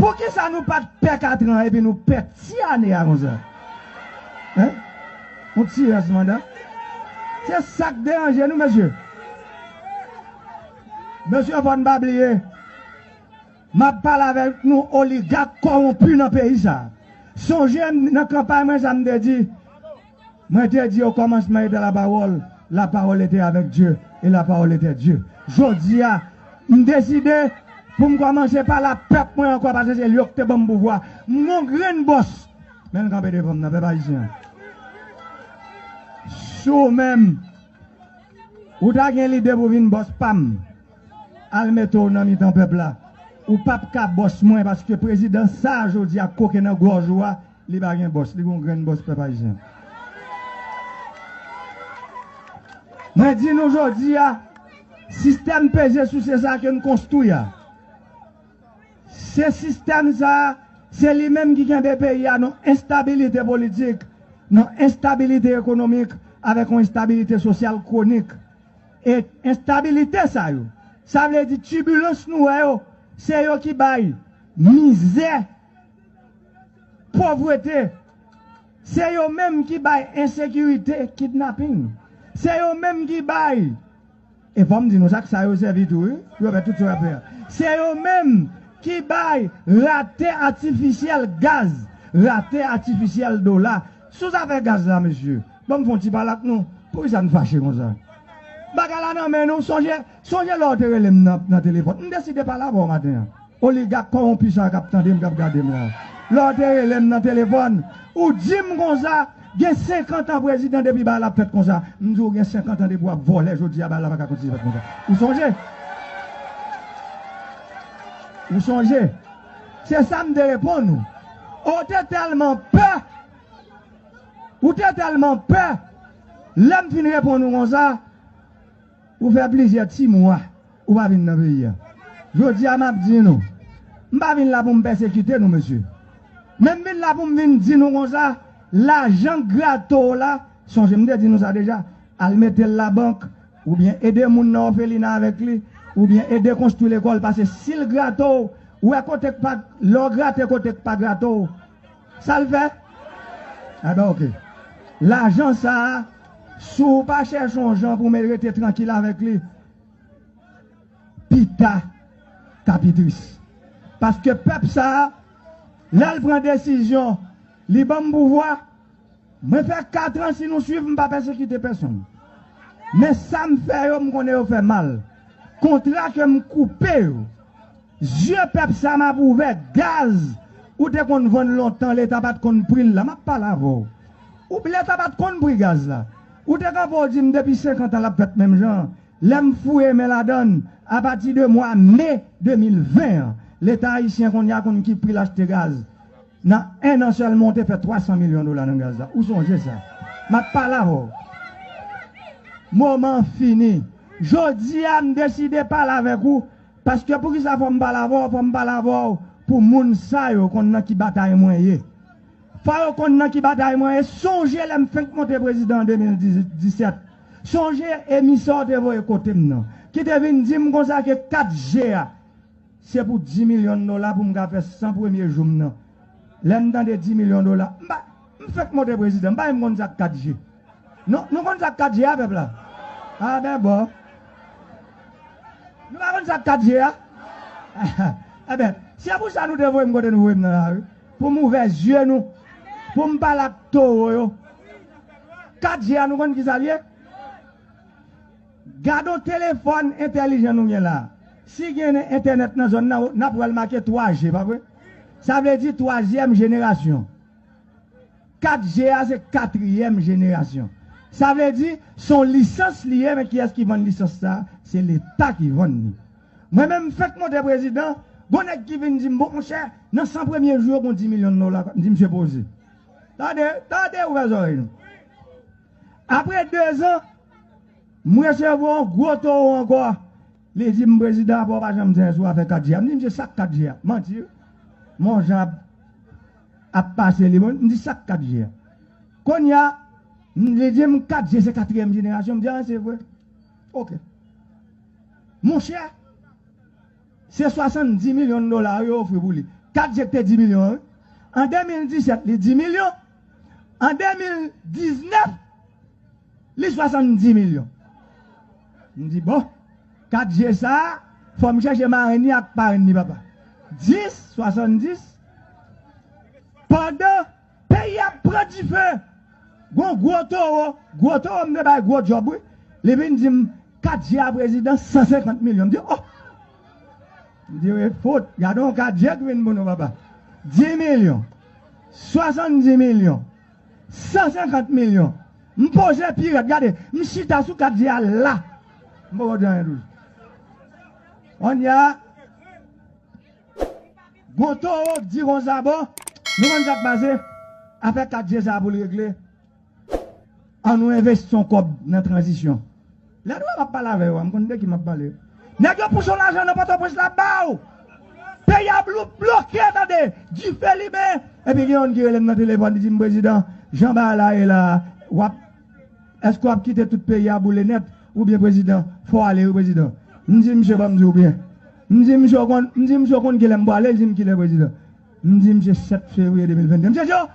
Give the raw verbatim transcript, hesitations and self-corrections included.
Poukisa nou pa t pè katran epi nou pè ti ane a konsa? Hein? Yon ti rans manda. Se sa k deranje nou, mesye. Mesye, fò n pa bliye, m ap pale avèk nou oligak kòwonpi nan peyi sa. Sonje m nan kanpay mwen sa m te di. Mwen te di o kòmansman ete lapawòl, lapawòl ete avèk Dye, e lapawòl ete Dye. Jodi a, m deside pou m kòmanse pale a pèp mwen ankò, paske se li yo ki te ban m pouvwa. M gon grenn bòs, men l kanpe devan m nan, pèp ayisyen. Si w menm, ou ta gen lide pou vin bòs pa m, al mete w nan mitan pèp la. Ou p ap ka bòs mwen, paske prezidan sa a jodi a koke nan gòj ou a, li pa gen bòs, li gon grenn bòs pèp ayisyen. Mwen di nou jodi a, sistèm peze souse sa ke n konstwi a, se sistèm sa a, se li menm ki kenbe peyi a nan enstabilite politik, nan enstabilite ekonomik, avèk yon enstabilite sosyal kwonik. E enstabilite sa yo, sa vle di tibilans nou wè yo, se yo ki bay mizè, povrete. Se yo menm ki bay ensekirite, kidnaping. Se yo menm ki bay, e fò m di nou sa, sa yo sèvi tou, wi, pou yo fè tout sa yo ap fè a. Se yo menm ki bay rate atifisyèl gaz, rate atifisyèl dola. Sou zafè gaz la, mesye, ban m fè yon ti pale ak nou. Poukisa n fache konsa? Bagay la nan men nou. Sonje, sonje lè w te rele m nan, nan telefòn. M deside pale avè w maten an. Oligak kòwonpi sa k ap tande m, k ap gade m la. Lè w te rele m nan telefòn, ou di m konsa, gen senkant an prezidan depi bagay la ap fèt konsa. M di w gen senkant an depi w ap vòlè, jodi a bagay la pa ka kontinye fèt konsa. Ou sonje? Ou sonje? Se sa m te reponn ou. Ou te tèlman pè. Ou te tèlman pè. Lè m fin reponn ou konsa, ou fè plizyè ti mwa ou pa vin nan peyi a. Jodi a, m ap di nou, m pa vin la pou m pèsekite nou, mesye. Men m vin la pou m vin di nou konsa, lajan grato w la, sonje m te di nou sa deja, al mete l labank, oubyen ede moun nan òfelina avèk li, oubyen ede konstwi lekòl, paske si l grato w, ou wè kote k pa, lè w grate kote k pa grato w, sa l fè? Enben, oke. Lajan sa a, si w pa chèche yon jan pou w rete trankil avèk li, pita k ap pi tris. Paske pèp sa a, lè l pran desizyon, li ban m pouvwa, mwen fè kat an, si nou swiv, m pa pèsekite pèsonn. Men sa m fè yo, m konnen yo fè mal. Kontra ke m koupe yo, zye pèp sa m ap ouvè, gaz ou te konn vann lontan, Leta pa t konn pri l la, m ap pale avè w. Ou, Leta pa t konn pri gaz la. Ou te kanpe w di m depi senkant an l ap fèt menm jan an. Lè m foure men ladann, apati de mwa me de mil ven an, Leta ayisyen kounye a konn ki pri l achte gaz. Nan en an sèlman, w te fè twa san milyon dola nan gaz la. Ou sonje sa? M ap pale avè w. Moman an fini. Jodi a, m deside pale avèk ou, paske poukisa fò m pale avè w? Fò m pale avè w pou moun sa yo konn nan ki batay mwen ye. Fò yo konn nan ki batay mwen ye. Sonje lè m fenk monte prezidan an de mil disèt. Sonje emisè w te voye kote m nan, ki te vin di m konsa ke kat G a, se pou dis milyon dola pou m ka fè san premye jou m nan. Lè m tande dis milyon dola, m pa, m fenk monte prezidan, m pa menm konn sa k kat G. Nou, nou konn sa k kat G a, pèp la? A ben bon. Nou pa konn sa k kat G a? Enben, se pou sa nou te voye m kote nou voye m nan la, wi. Pou m ouvè zye nou. Pou m pale ak towo yo. Kat G a, nou konn ki sa l ye? Gade yon telefòn entèlijan nou gen la. Si gen entènèt nan zòn nan, n ap wè l make twa G, pa vre? Sa vle di twazyèm jenerasyon. Kat G a se katriyèm jenerasyon. Sa vle di, se yon lisans li ye, men kiyès ki vann lisans sa a? Se Leta ki vann li. Mwen menm, m fenk monte prezidan, gon nèg ki vin di m, bon, monchè, nan san premye jou yo, gon dis milyon dola. M di, misye poze. Tande, tande, ouvè zòrèy nou. Apre dezan, m resevwa yon gwo towo ankò. Li di m, prezidan, apa w pa janm di anyen sou afè kat G a? M di, misye, sa k kat G a? Manti, wi. Men yon jan ap, ap pase li, bon, m di, sa k kat G a? Kounye a, m, li di m, kat G se katriyèm jenerasyon. M di, a, se vre. Oke. Monchè, se swasanndis milyon dola yo ofri pou li. Kat G te di milyon an, wi. An de mil disèt, li di milyon. An de mil diznèf, li swasanndis milyon. M di, bon, kat G sa a, fò m chèche marenn li ak parenn li, papa. Dis, swasanndis, pandan peyi a ap pran dife, gon gwo towo, gwo towo m te bay gwo djòb, wi. Li vin di m, kat G a prezidan, san senkant milyon. M di, oh! M di, wi, fout, gade yon kat G k vin pou nou, papa. Dis milyon, swasanndis milyon, san senkant milyon. M poze pi rèd, gade, m chita sou kat G a la. M poko di anyen toujou. Kounye a, gon towo k di konsa, bon, nou konn sa k pase, afè kat G sa a pou l regle, an nou envesti yon kòb nan tranzisyon. Lè nou wè m ap pale avè yo a, m konn de ki m ap pale. Nèg yo pouse yon lajan nan Pòtoprens la ba w. Peyi a blo-, bloke, tande, dife limen. Epi gen youn ki rele m nan telefòn, li di m, prezidan, jan bagay la ye la, w ap, èske w ap kite tout peyi a boule nèt? Oubyen, prezidan, fò w ale, wi, prezidan. M di misye, ban m di w byen. M di misye, w konn, m di misye, w konn kilè m pwale? Li di m kilè, prezidan. M di misye, sèt fevriye de mil venn de. Misye di, oh,